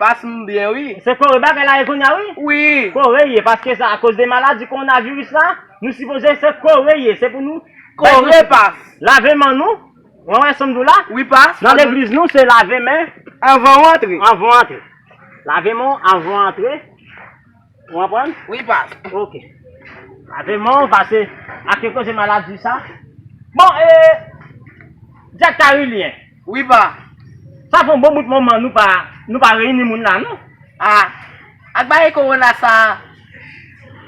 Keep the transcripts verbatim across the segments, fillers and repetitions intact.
Pas m byen, wi. Se kore bagay la ye kounye a, wi. Wi. Kore ye, paske sa, akoz de maladi kowonaviris la, nou sipoze se kore ye. Se pou nou kore pas. Lave men nou. Ou wè sa m di w la? Wi, pas. Nan legliz nou, se lave men. Anvan w antre. Anvan w antre. Lave men w anvan w antre. Ou konprann? Wi, pas. Ok. Lave men w, pase ak koze maladi sa. Bon, e, Jack Carilien. Wi, pa. Sa fè yon bon bout moman nou pa, nou pa reyini moun la, non? A, ak bagay kowona sa,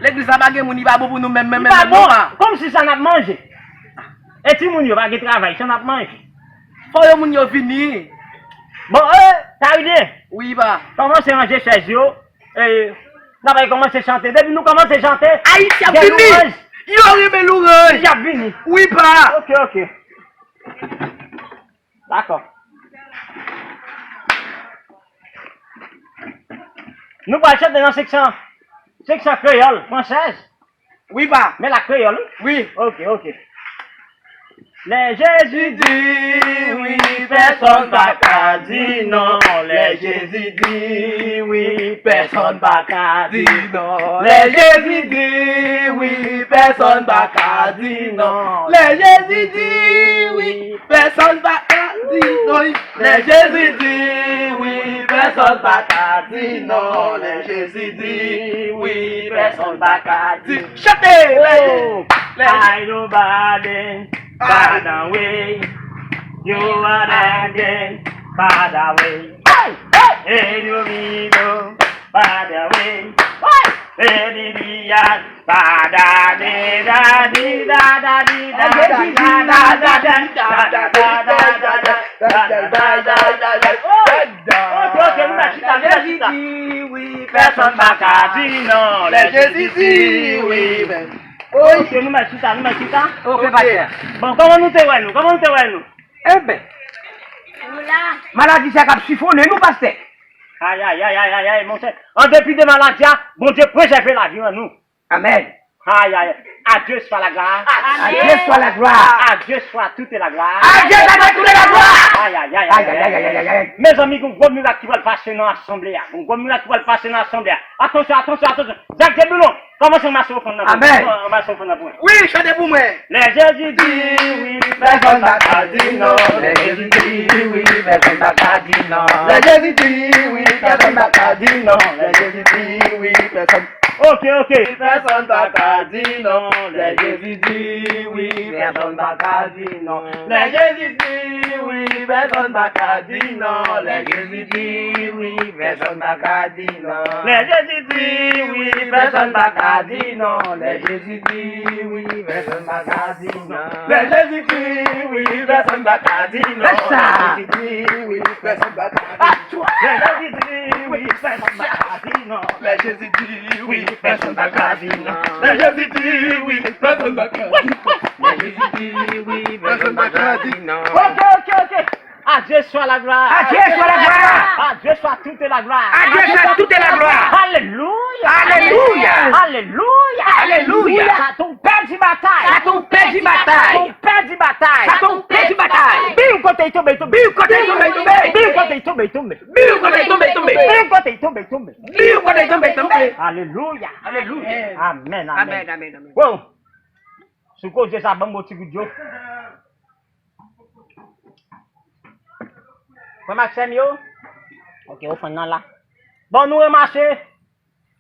legliz la pa gen moun, li pa bon pou nou menm, menm, menm, menm, non, pa. Kòmsi sa n ap manje. E timoun yo pa gen travay, sa n ap manje. Fò yo moun yo vini. Bon, e, Carilien. Wi, pa. Kòmanse ranje chèz yo. E, n ap kòmanse chante. Depi nou kòmanse chante, Ayiti ap vini. Yo renmen louranj. Y ap vini. Wi, pa. Ok, ok. Dakò. Nou pral chante nan seksyon, seksyon kreyòl, fransèz. Wi, pa. Men la kreyòl, wi. Wi. Ok, ok. Lè Jezi di wi, pèsonn pa ka di non. Lè Jezi di wi, pèsonn pa ka di non. Lè Jezi di wi, pèsonn pa ka di non. Lè Jezi di wi, pèsonn pa ka di non. Lè Jezi di wi, pèsonn pa ka di non. Lè Jezi di wi, pèsonn pa ka di. Chante! Lè, lè. Ay, nobody, by the way. You are again, by the way. Hey, hey. Hey, you be the, by the way. Hey, hey. Hey, the, the, uh, Ok, ok, nou mèt chita, nou mèt chita. Pèsonn pa ka di non, lè Jezi di wi. Ok, nou mèt chita, nou mèt chita. Ok, pastè. Bon, kòman nou te wè nou? Kòman nou te wè nou? Enben, maladi sa k ap sifonnen nou, pastè. Ay, ay, ay, ay, ay, ay, monchè. An depi de maladi a, Bondye prezève lavi an nou. Amèn. Ay, ay, ay. À Dieu soit la gloire. Amèn. À Dieu soit la gloire. À Dieu soit toute la gloire. À Dieu soit toute la gloire. Ay, ay, ay, ay, ay, ay, ay, ay. Mezanmi, gon gwo mirak ki pral pase nan asanble a. Gon gwo mirak ki pral pase nan asanble a. Atansyon, atansyon, atansyon. Zak Zebulon, kòmanse ranmase ofrann nan pou mwen. Amèn. Ranmase ofrann nan pou mwen. Wi, chante pou mwen. Lè Jezi di wi, pèsonn pa ka di non. Lè Jezi di wi, pèsonn pa ka di non. Lè Jezi di wi, pèsonn pa ka di non. Lè Jezi di wi, pèsonn. Ok, ok. Pèsonn pa ka di non. Lè Jezi di wi, pèsonn pa ka di non. Lè Jezi di wi, pèsonn pa ka di non. Lè Jezi di wi, pèsonn pa ka di non. Lè Jezi di wi, pèsonn pa ka di non. Lè Jezi di wi, pèsonn pa ka di non. Lè Jezi di wi, pèsonn pa ka di non. Lè Jezi di wi, pèsonn pa ka di non. Lè Jezi di wi, pèsonn pa ka di non. Lè Jezi di wi, pèsonn pa ka di non. Lè Jezi di wi, pèsonn pa ka di non. Lè Jezi di wi, pèsonn pa ka di non. Ok, ok, ok. À Dieu soit la gloire. À Dieu soit la gloire. À Dieu soit toute la gloire. À Dieu soit toute la gloire. Alléluia. Alléluia. Alléluia. Alléluia. Satan pèdi batay. Satan pèdi batay. Satan pèdi batay. Satan pèdi batay. Biw kote l tonbe, tonbe. Biw kote l tonbe, tonbe. Biw kote l tonbe, tonbe. Biw kote l tonbe, tonbe. Biw kote l tonbe, tonbe. Biw kote l tonbe, tonbe. Alléluia. Alléluia. Amèn, amèn. Amèn, amèn, amèn. Wow. Sou koze sa, ban m yon ti gout dlo. Frè m ak sè m yo. Ok, ofrann nan la. Bon, nou ranmase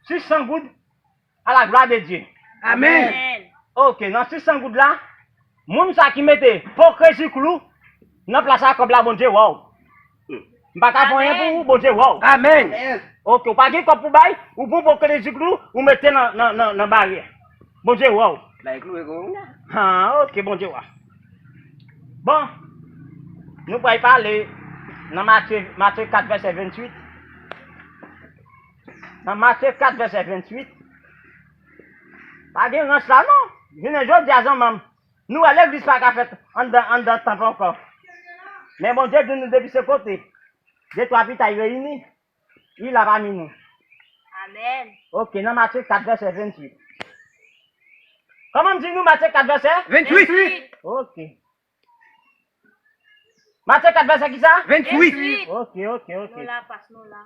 sis san goud à la gloire de Dieu. Amèn. Ok, nan sis san goud la, moun sa ki mete po krezi klou nan plas a kòb la, Bondye wè w. M pa ka fè anyen pou ou, Bondye wè w. Amèn. Ok, ou pa gen kòb pou bay, ou pran po kredi klou, ou mete nan, nan, nan, nan baryè. Bondye wè w. Bay klou e gon. Ah, ok, Bondye wè. Bon, nou pral pale nan Matye, Matye kat vèsè venntuit. Nan Matye kat vèsè venntuit. Pa gen rans la non. Jounen jodi a zanmanm. Nou wè legliz pa ka fèt anndan, anndan tanp ankò. Men Bondye di nou depi se kote de twa pita y reyini, li la pami nou. Amèn. Ok, nan Matye kat vèsè venntuit. Kòman m di nou Matye kat vèsè? Venntuit. Ok. Matye kat vèsè kisa? Venntuit. Ok, ok, ok. Nou la, pas nou la.